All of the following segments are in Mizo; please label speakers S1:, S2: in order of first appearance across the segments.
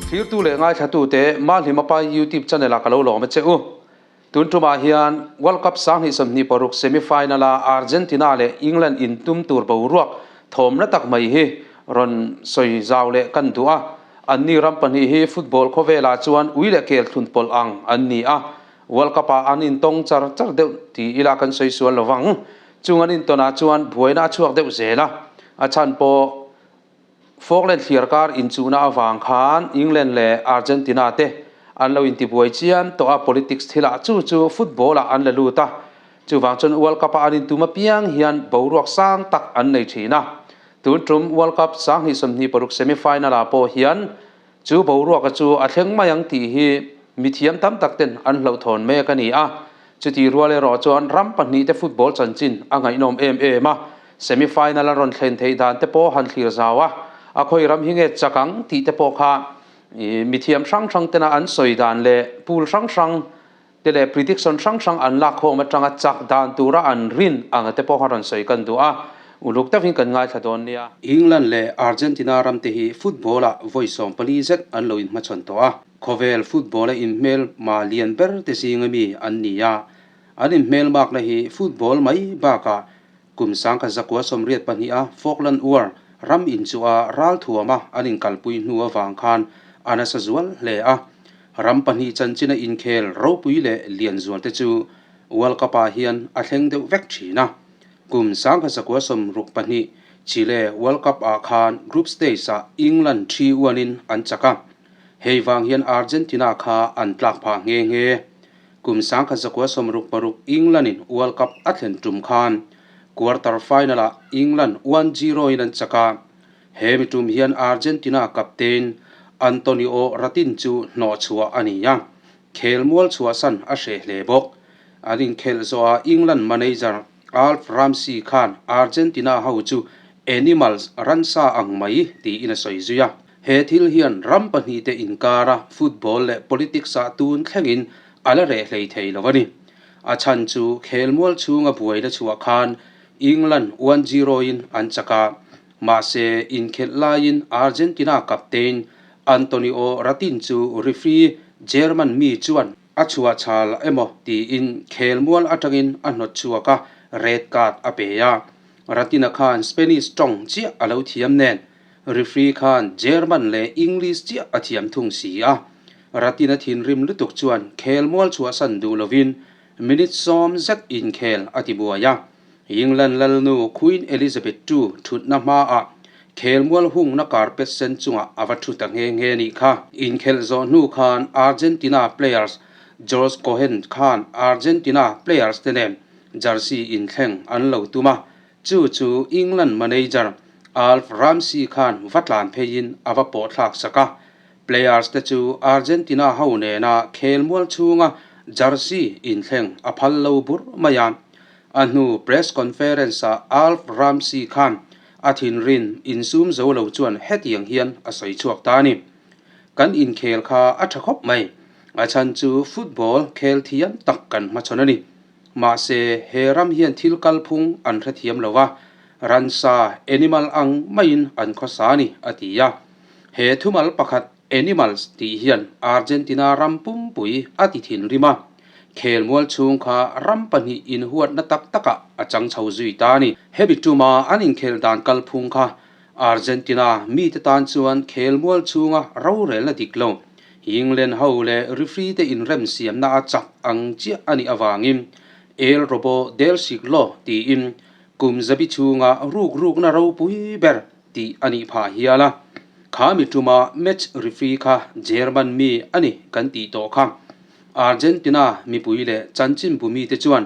S1: Thirtu leh ngaithlatute Mahlimapa YouTube channel ah ka lo lawm a che u. Tun tumah hian World Cup 2026 semi-final a Argentina leh England intum tur boruak thawmna tak mai hi rawn sawi zau leh kan duh a. Anni ram pahnih hi football khawvelah chuan ui leh kel thlun pawlh ang an ni a. World Cup ah an intawng char char deuh ti ila kan sawi sual lo vang. Chung an intawnah chuan buaina a chhuak deuh zel a, a chhan pawh Falkland thliar kar inchuhna avang khan England leh Argentina te an lo intibuai chiam tawh a, politics thilah chu chu football ah an la lut a, chuvang chuan World Cup ah an intum apiang hian boruak sang tak an nei thin a. Tun tum World Cup 2026 semi-final ah pawh hian chu boruaka chu a thleng mai ang tih hi mithiam tam tak ten an hlauhthawn mek a ni a. Chutih rual erawh chuan ram pahnih te football chanchin a ngaihnawm em em a, semi final a rawn thlen theih dan te pawh han thlir zau a, a khawi ram hi nge chak ang tih te pawh kha mithiam hrang hrang tena an sawi dan leh pool hrang hrang te leh prediction hrang hrang an lak khawm atanga chak dan tura an rin ang te pawh kha rawn sawi kan duh a, uluk deuhin kan ngaithla dawn nia. England leh Argentina ram te hi football ah vawi 14 zet an lo inhmachhawn tawh a. Khawvel football a inhmel ma lian ber te zinga mi an ni a, an inhmel makna hi football mai bakah kum 1982 a Falkland War ram inchuh a ral thuama an inkalpui hnu avang khan a nasa zual hle a. Ram pahnih chanchina inkhel ropui leh lian zual te chu World Cup ah hian a thleng deuh vek thin a. Kum 1962 Chile World Cup ah khan group stage ah England 3-1 in an chak a. Hei vang hian Argentina kha an tlak phah nghe nghe. Kum 1966 England in World Cup a thlen tum khan quarter final ah England 1-0 in an chak a. He mi tum hian Argentina captain Antonio Ratin chu hnawh chhuah a ni a, khelmual chhuahsan a hreh hle bawk. An inkhelh zawhah England manager Alf Ramsey khan Argentina ho chu animals ransa ang mai tiin a sawi zui a. He thil hian ram pahnihte inkara football leh politics ah tun thlengin a la reh hlei thei lo a ni. A chhan chu khelmual chhunga buaina chhuah khan England 1-0 in an chak a, mahse inkhelh laiin Argentina captain Antonio Ratin chu referee German mi chuan a chhuah chhal emaw tiin khelmual atangin a hnawt chhuak a, red card a pe a. Ratin-a khan Spanish tawng chiah a lo thiam nen Referee khan German leh English chiah a thiam thung si a, Ratin-a thinrim lutuk chuan khelmual chhuahsan duh lovin minute sawm zet inkhel a ti buai a. England lalnu Queen Elizabeth ii thutna hmaah khelmual hungna carpet sen chungah a va thu ta nghe nghe nih kha. Inkhelh zawh hnu khan Argentina players George Cohen khan Argentina players te nen jersey inthleng an lo tum a, Chu chu England manager Alf Ramsey khan va tlan pheiin a va pawh thlak sak a, players te chu Argentina ho nena khelmual chhunga jersey inthleng a phal lo bur mai a. A hnu press conference ah Alf Ramsey khan a thinrin insum zo lo chuan hetiang hian a sawi chhuak ta a ni. Kan inkhel kha a tha khawp mai, a chhan chu football khel thiam tak kan hmachhawn a ni. Mahse, he ram hian thil kalphung an hrethiam lo a, ransa, animal, ang maiin an khawsa a ni, a ti a. He thumal pakhat animals tih hian Argentina ram pumpui a ti thinrim a, khelmual chhung kha ram pahnih inhuatna tak takah a chang chho zui ta a ni. Hemi tuma an inkhelh dan kalphung kha Argentina mite tan chuan khelmual chhunga rorelna dik lo, England ho leh referee te inremsiamna a chak ang chiah a nih avangin El Robo del Siglo tiin kum zabi chhunga rukrukna ropui ber tih a nih phah hial a. Kha mi tuma match referee kha German mi a ni kan tih tawh kha. Argentina mipui leh chanchinbu mite chuan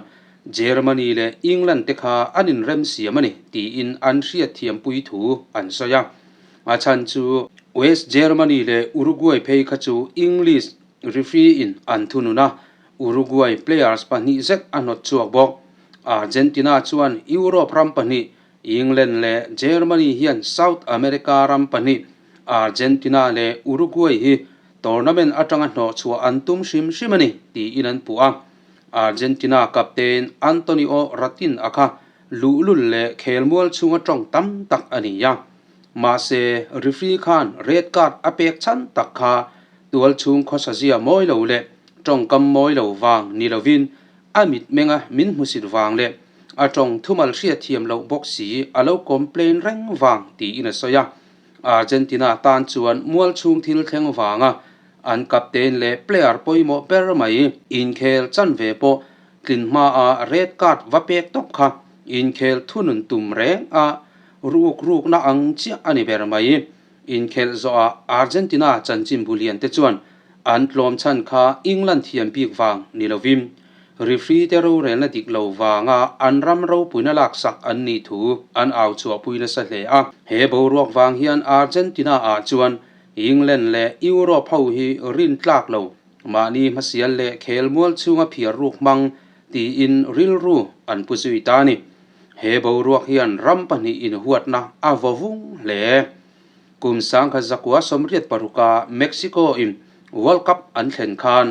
S1: Germany leh England te kha an inremsiam a ni tiin an hriatthiampui thu an sawi a. A chhan chu West Germany leh Uruguay phei kha chu English referee in an thunun a, Uruguay players pahnih zet a hnawt chhuak bawk. Argentina chuan Europe ram pahnih England leh Germany hian South America ram pahnih Argentina leh Uruguay hi tournament atanga hnawh chhuah an tum hrim hrim a ni tiin an puh a. Argentina captain Antonio Ratin a kha luhlul leh khelmual chhunga tawng tam tak a ni a. Mahse, referee khan red card a pek chhan tak kha tualchhung khawsazia mawi lo leh tawngkam mawi lo vang ni lovin a mitmenga min hmusit vang leh a tawng thumal hriatthiam loh bawk si a lo complain reng vang tiin a sawi a. Argentina tan chuan mualchhung thil thleng vanga an captain leh player pawimawh ber mai inkhel chanve pawh tlin hmaa red card va pek tawp kha inkhel thunun tum reng a ruk rukna ang chiah a ni ber mai. Inkhelh zawhah Argentina chanchinbu lian te chuan an tlawm chhan kha England thiam bik vang ni lovin referee te rorelna dik lo vanga an ram ropuina laksak an nih thu an au chhuahpui nasa hle a. He boruak vang hian Argentina ah chuan England leh Europe ho hi rin tlak lo mahni hmasial leh khelmual chhunga phiar ruk hmang tiin rilru an pu zui ta a ni. He boruak hian ram pahnih inhuatna a vaw vung hle. Kum 1986-a Mexico-in World Cup an thlen khan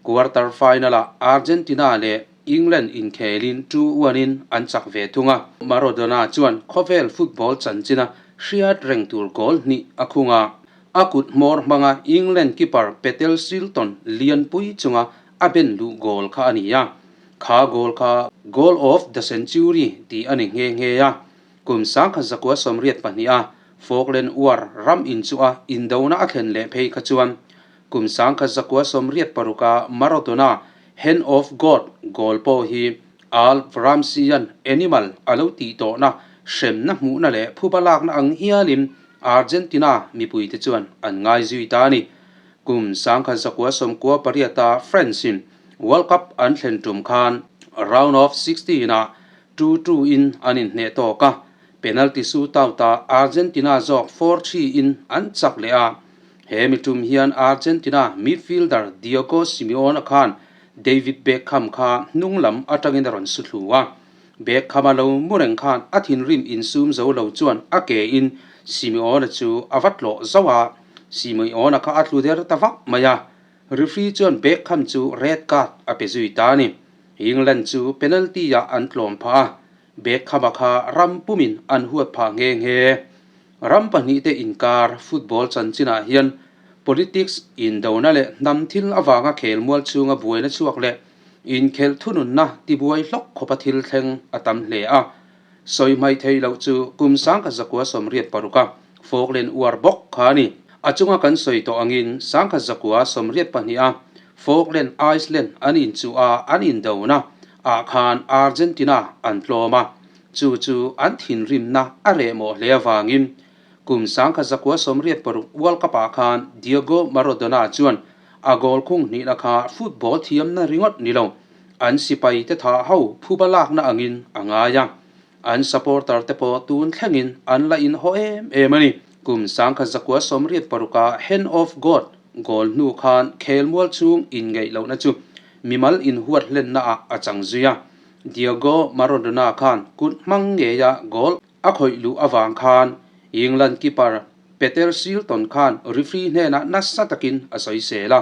S1: quarter final-ah Argentina leh England inkhelin 2-1-in an chak ve thung a. Maradona chuan khawvel football chanchina hriat reng tur goal hnih a khung a. A kut hmawr hmanga England keeper Peter Shilton lianpui chunga a ben luh goal kha a ni a. Kha goal kha Goal of the Century tih a ni nghe nghe a. Kum 1982 a Falkland War ram inchuh a indona a thlen leh phei kha chuan kum 1986 a Maradona Hand of God goal pawh hi Alf Ramsey-a'n animal a lo tih tawhna hremna hmuhna leh phuba lakna ang hialin Argentina mipuite chuan an ngai zui ta a ni. Kum 1998 a France-in World Cup an thlen tum khan round of 16 ah 2-2 in an inhneh tawk a, penalty shootout ah Argentina zawk 4-3 in an chak leh a. He mi tum hian Argentina midfielder Diego Simeone khan David Beckham kha hnung lam atangin a rawn su thlu a. Beckham a lo mu reng khan a thinrim insum zo lo chuan a ke in Simeone chu a va tlawh zauh a, Simeone kha a tlu der ta vak mai a. Referee chuan Beckham chu red card a pe zui ta a ni. England chu penalty ah an tlawm phah a, Beckham-a kha ram pumin an huat phah nghe nghe. Ram pahnihte inkar football chanchinah hian politics, indona leh hnam thil avanga khelmual chhunga buaina chhuak leh inkhelh thununna tibuai hlawk khawpa thil thleng a tam hle a. Sawi hmaih theih loh chu kum 1986 a Falkland uar bawk kha a ni. A chunga kan sawi tawh angin 1982 a Falkland Island an inchuh a an indona ah khan Argentina an tlawm a, chu chu an thinrimna a reh mawh hle avangin kum 1986 World Cup ah khan Diego Maradona chuan a goal khung hnihna kha football thiamna ringawt ni lo An sipai te thah ho phuba lakna angin a ngai a, an supporter te pawh tun thlengin an la inhaw em em a ni. Kum 1986 a Hand of God goal hnu khan khelmual chhung inngeih lohna chu mimal inhuat hlenna ah a chang zui a, Diego Maradona khan kut hmang ngeia goal a khawih luh avang khan England keeper Peter Shilton khan referee hnenah nasa takin a sawisel a,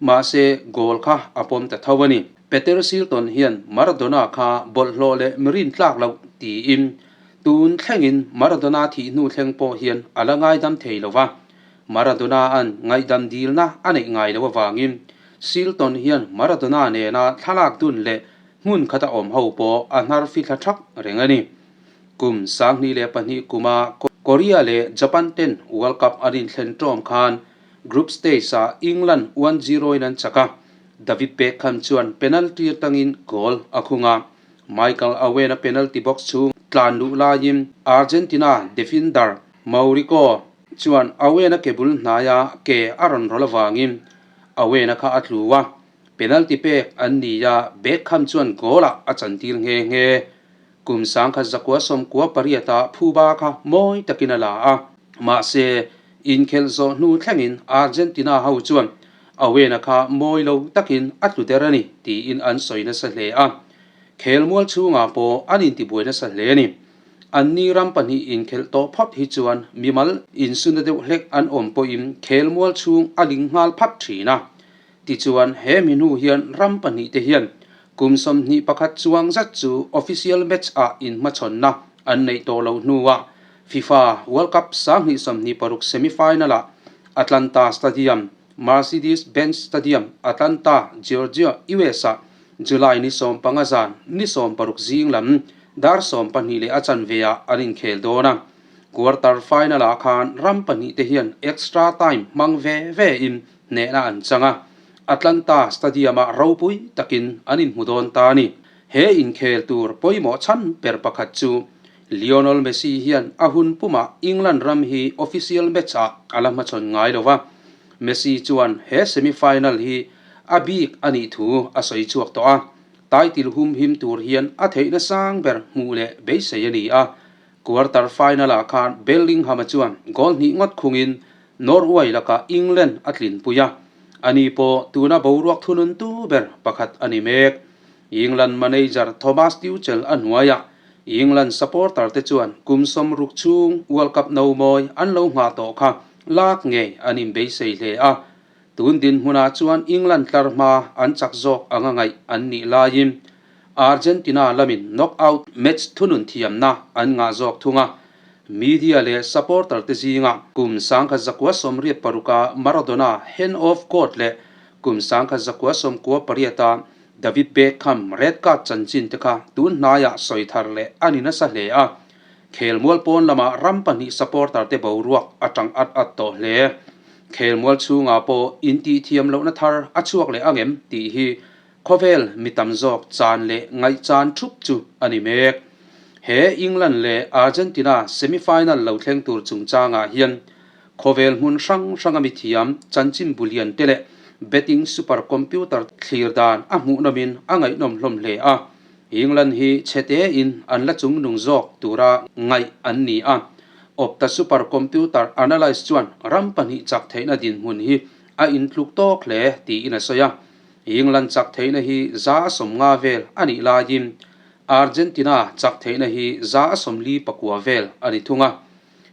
S1: Mahse, goal kha a pawm ta tho a ni. Peter Shilton hian Maradona kha bawlhhlawh leh mirin tlak loh tiin tun thlengin Maradona thih hnu thleng pawh hian a la ngaidam thei lo va. Maradona-a'n ngaihdam dilna a neih ngai loh avangin Shilton hian Maradona nena thlalak dun leh hmun khata awm ho pawh a hnar fithla thak reng a ni. Kum 2002 kuma Korea leh Japan ten World Cup an inthlen ṭawm khan Group stage ah England 1-0 in an chak a, David Beckham chuan penalty atangin goal a khung a. Michael Owen a penalty box chhung tlan luh laiin Argentina defender Mauricio chuan Owen a ke bul hnaia ke a rawn rawlh avangin Owen a kha a tlu a, penalty pek an ni a, Beckham chuan goal ah a chantir nghe nghe. Kum 1998 ah phuba kha mawi takin a la a, mahse inkhelh zawh hnu thlengin Argentina ho chuan Owen-a kha mawi lo takin a tlu der a ni tiin an sawi nasa hle a. Khelmual chhungah pawh an intibuai nasa hle a ni. Anni ram pahnih inkhelh tawh phawt hi chuan mimal insuna deuh hlek an awm pawhin khelmual chhung a ling nghal phat thin a. Tichuan, he mi hnu hian ram pahnihte hian kum 21 chuang zat chu official match ah inhmachhawnna an neih tawh loh hnuah FIFA World Cup 2026 semi-final-ah Atlanta Stadium, Mercedes-Benz Stadium, Atlanta, Georgia, US-ah July ni 15 zan ni 16 zing lam dar 12 leh a chanve-ah an inkhel dawn a. Quarter final-ah khan ram pahnihte hian extra time hmang ve ve-in hnehna an chang a, Atlanta Stadium-ah ropui takin an inhmu dawn ta a ni. He inkhel tur pawimawh chhan ber pakhat chu Lionel Messi hian a hun pumah England ram hi official match-ah a la hmachhawn ngai lo va, Messi chuan he semi-final hi a bik a nih thu a sawi chhuak tawh a, title humhim tur hian a theihna sang ber hmuh leh beisei a ni a. Quarter final-ah khan Bellingham-a chuan goal hnih ngawt khungin Norway lakah England a tlinpui a, ani pawh tuna boruak thununtu ber pakhat a ni mek. England manager Thomas Tuchel a hnuaiah England supporter te chuan kum 60 chhung World Cup no mawi an lo nghah tawh kha lak ngei an inbeisei hle a. Tun dinhmunah chuan England tlar hma an chak zawk anga ngaih an nih laiin Argentina lamin knockout match thunun thiamna an ngah zawk thung a. Media leh supporter te zingah kum 1986-a Maradona hand of God leh kum 1998-a David Beckham red card chanchin te kha tun hnaiah sawi thar leh a ni nasa hle a. Khelmual pawn lamah ram pahnih supporter te boruak a tang at at tawh hle. Khelmual chhungah pawh intihthiam lohna thar a chhuak leh angem tih hi Khawvel mi tam zawk chan leh ngaihchan thup chu a ni mek. He England leh Argentina semi-final lo thleng tur chungchangah hian khawvel hmun hrang hranga mithiam chanchin bulian te leh betting super computer thlir dan a hmuhnawmin a ngaihnawm hlawm hle a. England hi chhe tein an la chungnung zawk tura ngaih an ni a. Opta super computer analyst chuan ram pahnih chak theihna dinhmun hi a intluk tawk hle tiin a sawi a. England chak theihna hi 50% vel a nih laiin Argentina chak theihna hi 49% vel a ni thung a.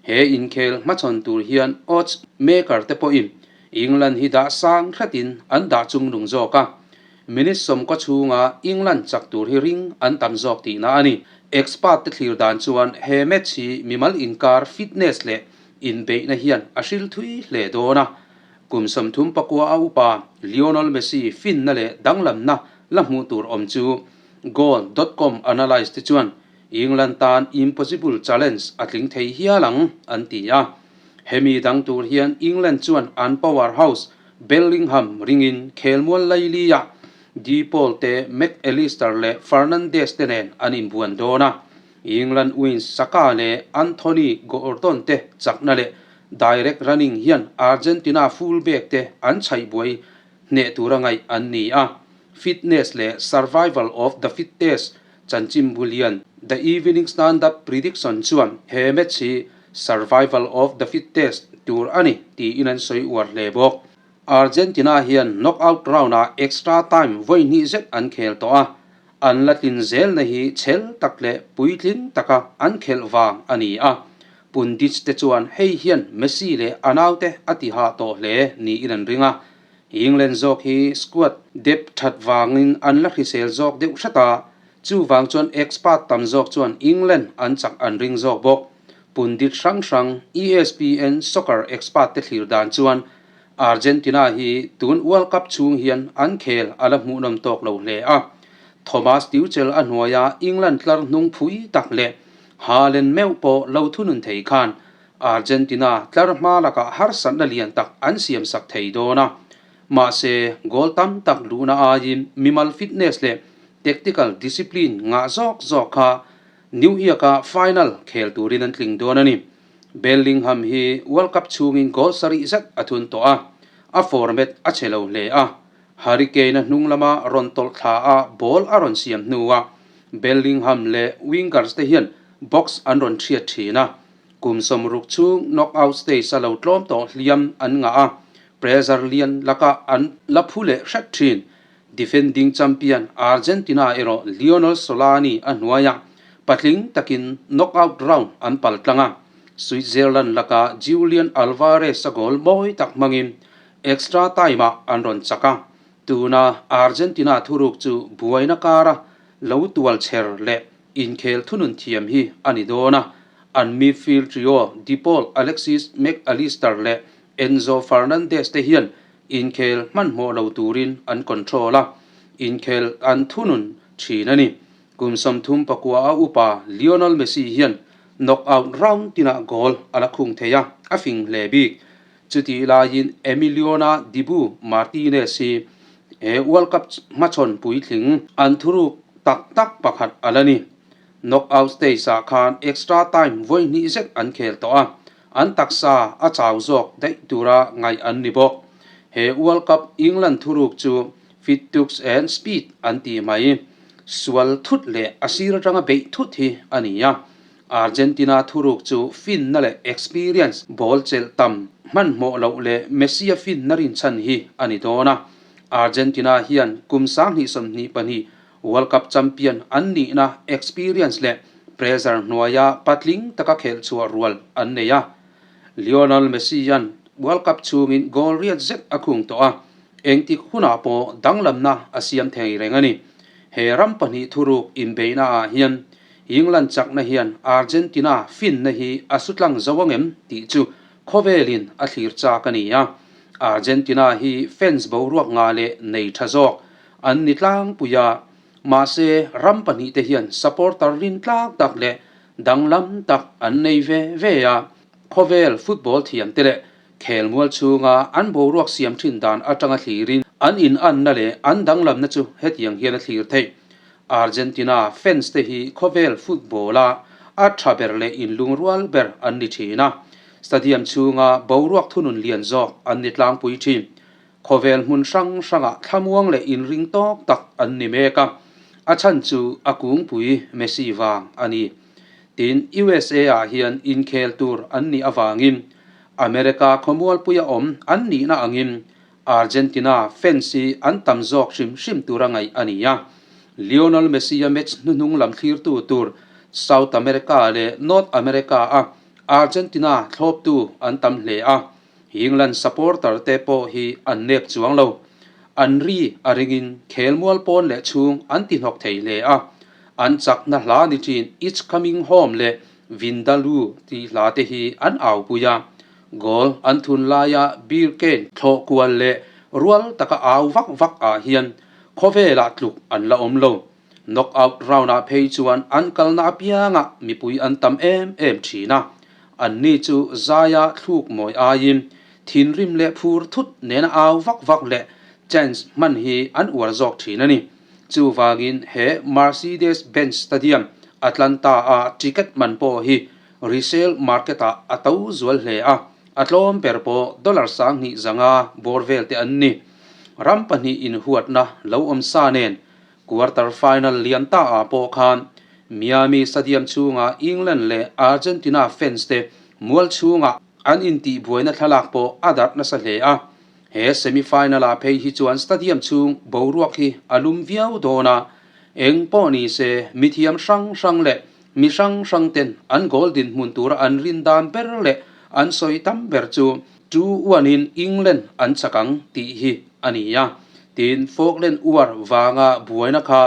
S1: He inkhel hmachhawn tur hian odds maker te pawhin England hi dah sang hretin an dah chungnung zawk a. Minute 10 chhunga England chak tur hi ring an tam zawk tihna a ni. Expert te thlir dan chuan he match hi mimal inkar fitness leh inbeihna hian a hril thui hle dawn a. Kum 34 a upa Lionel Messi finna leh danglamna la hmuh tur awm chu Goal dot com analyst te chuan England tan impossible challenge a tling thei hial ang an ti a. Hemi dang tur hian England chuan an powerhouse Bellingham ringin khelmual laili-ah De Paul te, Mac Allister leh Fernandes te nen an inbuan dawn a. England wins Saka leh Anthony Gordon te chakna leh Direct running hian Argentina full-back te an chhaih buai hneh tura ngaih an ni a, fitness leh survival of the fittest chanchin bulian The Evening Standard prediction chuan he match hi survival of the fittest tur a ni tiin an sawi uar hle bawk. Argentina hian knockout round-ah extra time vawi hnih zet an khel tawh a, an la tlin zelna hi chhel tak leh puitling taka an khelh vang a ni a. Pundits te chuan hei hian Messi leh a naute a ti hah tawh hle niin an ring a, England zawk hi squad depth that vangin an la hrisel zawk deuh hret a, chuvang chuan expert tam zawk chuan England an chak an ring zawk bawk. Pundit hrang hrang ESPN soccer expert te thlir dan chuan Argentina hi tun World Cup chhung hian an khel a la hmuhnawm tawk lo hle a, Thomas Tuchel a hnuaia England tlar hnung phui tak leh Haaland meuh pawh lo thunun thei khan Argentina tlar hma lakah harsatna lian tak an siamsak thei dawn a. Mahse, goal tam tak luhna aiin mimal fitness leh tactical discipline ngah zawk zawk kha New York-a final khel turin an tling dawn a ni. Bellingham hi World Cup chhungin goal sarih zet a thun tawh a, a format a chhe lo hle a. Harry Kane-a hnung lama rawn tawlh thla a ball a rawn siam hnuah Bellingham leh wingers te hian box an rawn thiat thin a, kum 60 chhung knockout stage a lo tlawm tawh hliam an ngah a, pressure lian lakah an la phu leh hret thin. Defending champion Argentina erawh Lionel Scaloni a hnuaiah patling takin knockout round an pal tlang a, Switzerland lakah Julian Alvarez-a goal mawi tak hmangin Extra time-ah an rawn chak a, tuna Argentina thuruk chu buaina kara lo tual chher leh inkhel thunun thiam hi a ni dawn a, An midfield trio De Paul, Alexis Mac Allister leh Enzo Fernandez te hian inkhel hmanhmawh lo turin an control a, inkhel an thunun thin a ni. Kum 39 a upa Lionel Messi hian knockout round tinah goal a la khung thei a, a fing hle bik. Chutih laiin Emiliona Dibu Martinez hi he World Cup hmachhawn puitling an thuruk tak tak pakhat a la ni. Knockout stage ah khan extra time vawi hnih zet an khel tawh a, an taksa a chau zawk daih tura ngaih an ni bawk. He World Cup England thuruk chu fit tux and speed an tih mai. Sual thut leh a sir atanga beih thut hi a ni a. Argentina thuruk chu finna leh experience ball chelh tam hmanhmawh loh leh Messi-a finna rinchhan hi a ni dawn a. Argentina hian kum 2022 World Cup champion an nihna experience leh pressure hnuaia patling taka khelh chhuah rual an nei a. Lionel Messi-a'n World Cup chhungin goal riat zet a khung tawh a, engtik hunah pawh danglamna a siam thei reng a ni. He ram pahnih thuruk inbeihna ah hian England chakna hian Argentina finna hi a sutlang zo angem tih chu khawvelin a thlir chak a ni a. Argentina hi fans boruak ngah leh nei tha zawk An ni tlangpui a, mahse ram pahnihte hian supporter rin tlak tak leh danglam tak an nei ve ve a, khawvel football thiamte leh khelmual chhunga an boruak siam thin dan atanga thlirin an inanna leh an danglamna chu hetiang hian a thlir theih. Argentina fans te hi khawvel football-a a tha ber leh inlungrual ber an ni thin a, stadium chhunga boruak thunun lian zawk an ni tlangpui thin. Khawvel hmun hrang hrangah thlamuang leh inring tawk tak an ni mek a, a chhan chu a kungpui Messi vang a ni. Tin, USA ah hian inkhel tur an nih avangin America khawmualpuia awm an nihna angin Argentina fans hi an tam zawk hrim hrim tura ngaih a ni a. Lionel Messi-a match hnuhnung lam thlirtu tur South America leh North America-a Argentina thlawptu an tam hle a. England supporter te pawh hi an nep chuang lo. An ri a ringin khelmual pawn leh chhung an ti hnawk thei hle a. An chakna hla ni thin It's Coming Home leh Vindaloo tih hla te hi an aupui a. Goal an thun laia beer cane thlawh kual leh rual taka au vak vak ah hian khawvelah tluk an la awm lo. Knockout round-ah phei chuan an kalna apiangah mipui an tam em em thin a, anni chu zaia thluk mawi aiin thinrim leh phur thut nena au vak vak leh chance hman hi an uar zawk thin a ni. Chuvangin he Mercedes-Benz Stadium, Atlanta-a ticket man pawh hi resale market-ah a to zual hle a, a tlawm ber pawh dollar 2500 bawr vel te an ni. Ram pahnih inhuatna lo awm sa nen Quarter final lian ta ah pawh khan Miami Stadium chhunga England leh Argentina fans te mual chhunga an intihbuaina thlalak pawh a darh nasa hle a. He semi final ah phei hi chuan stadium chhung boruak hi a lum viau dawn a, eng pawh ni se mithiam hrang hrang leh mi hrang hrang ten an goal dinhmun tura an rin dan ber leh an sawi tam ber chu 2-1 in England an chak ang tih hi a ni a. Tin, Falkland War vanga buaina kha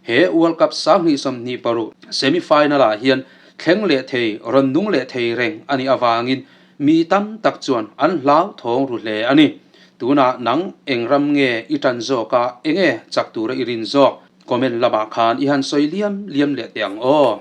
S1: he World Cup 2026 semi-final ah hian thleng leh thei, rawn nung leh thei reng a nih avangin mi tam tak chuan an hlauthawng ru hle a ni. Tunah nang eng ram nge i tan zawk a, enge chak tura i rin zawk? Comment lamah khan i han sawi liam liam leh teh ang aw.